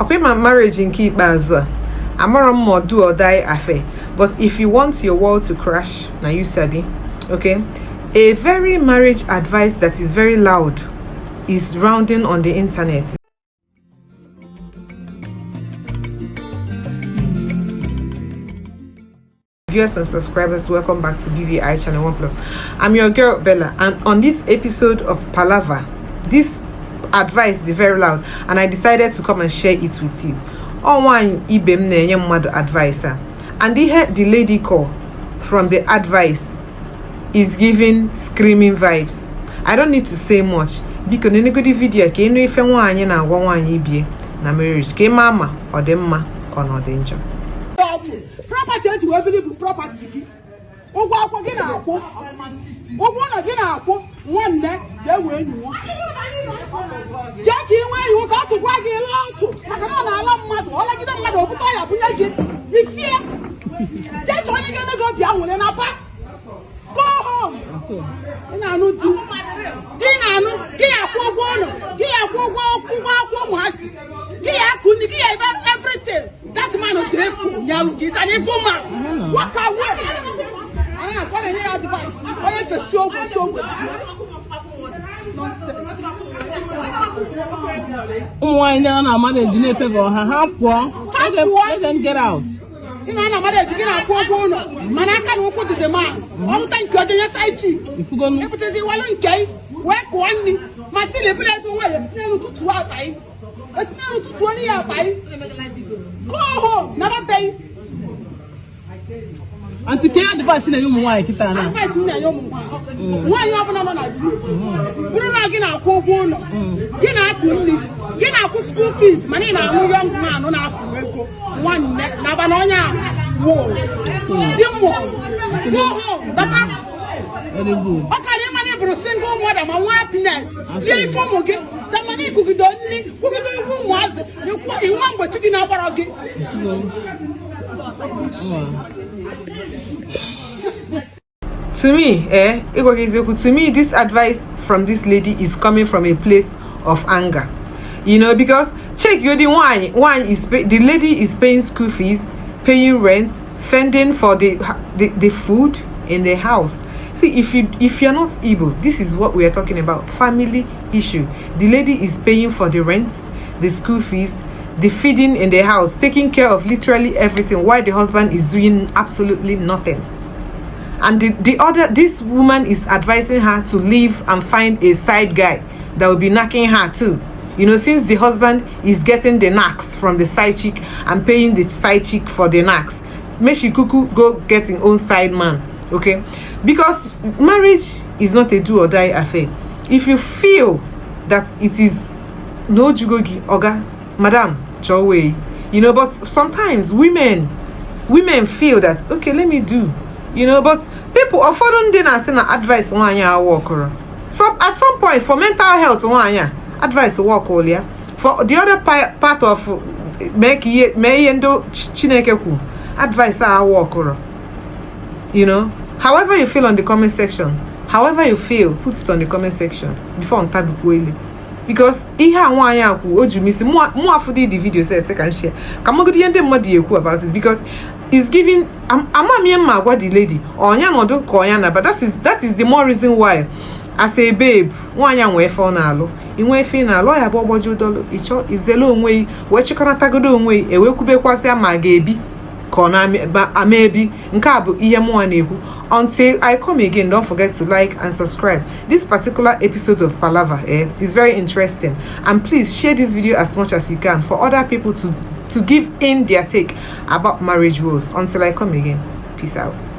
Okay, my marriage in keep as well. I'm more do or die affair. But if you want your world to crash, now you sabi, okay? A very marriage advice that is very loud is rounding on the internet. Viewers and subscribers, welcome back to BVI Channel 1 Plus. I'm your girl Bella, and on this episode of Palava, this advice is very loud, and I decided to come and share it with you. On one ibem ne madu advisor, and the lady call from the advice is giving screaming vibes. I don't need to say much because in a good video, can you if you want na marriage, ke mama or demma or no danger. Property that you have believe property. Oh, what again? One neck, Jackie, when you got to drag it out, I come on, I love mother, all I get a mother, but I have you fear. Just only gonna go down and up. Go home. And I know do. Everything. That man of the is an informer. Walk away. I got a new advice. I have so good. Nonsense. Why now I'm managing a favor? Half let them get out. You know, I'm managing to get a poor man. I can't put the man. All the time, got the side cheek. If you go, if it is one gay, work one, my silly place away, to 12 time. A smell to 20 years by. Go home, never pay. Auntie, can't advise in a young wife. Advice in a young one. Why you have another tea? We don't like in our poor bono. Get out school fees. Money now, young man on our one neck, Nabanonia. Whoa. Go home, Papa. Very good. Okay, money for a single mother, my happiness. They form again. The money could be done. Who could do room was you want but you didn't have again. To me, this advice from this lady is coming from a place of anger. You know, because check you're the one is the lady is paying school fees, paying rent, fending for the food in the house. See, if you're not able, this is what we are talking about, family issue. The lady is paying for the rent, the school fees, the feeding in the house, taking care of literally everything, while the husband is doing absolutely nothing. And this woman is advising her to leave and find a side guy that will be knacking her too. You know, since the husband is getting the knacks from the side chick and paying the side chick for the knacks, may she cuckoo go get her own side man. Okay, because marriage is not a do or die affair. If you feel that it is no jugogi oga madam way, you know, but sometimes women feel that okay, let me do, you know, but people often dinner saying advice one year walk or so at some point for mental health one year advice walk all yeah, for the other part of make endo chineke advice walk or, you know. However you feel on the comment section, however you feel, put it on the comment section before on tabi kweli. Because iha wanya ku oju miss mo afudi the video say second share. Kamogodi yende modi eku about it because it's giving amamia what the lady onya no do ko onya na, but that is the more reason why as a babe wanya we for na alo inwe fi na alo ya boboju dolo icho izelo onwe we chikona tagodo onwe ewe kubekwasi ama ga ebi kona amebi nke a bụ ihe mụ na-ekwu. Until I come again, don't forget to like and subscribe. This particular episode of Palava is very interesting, and please share this video as much as you can for other people to give in their take about marriage rules. Until I come again, peace out.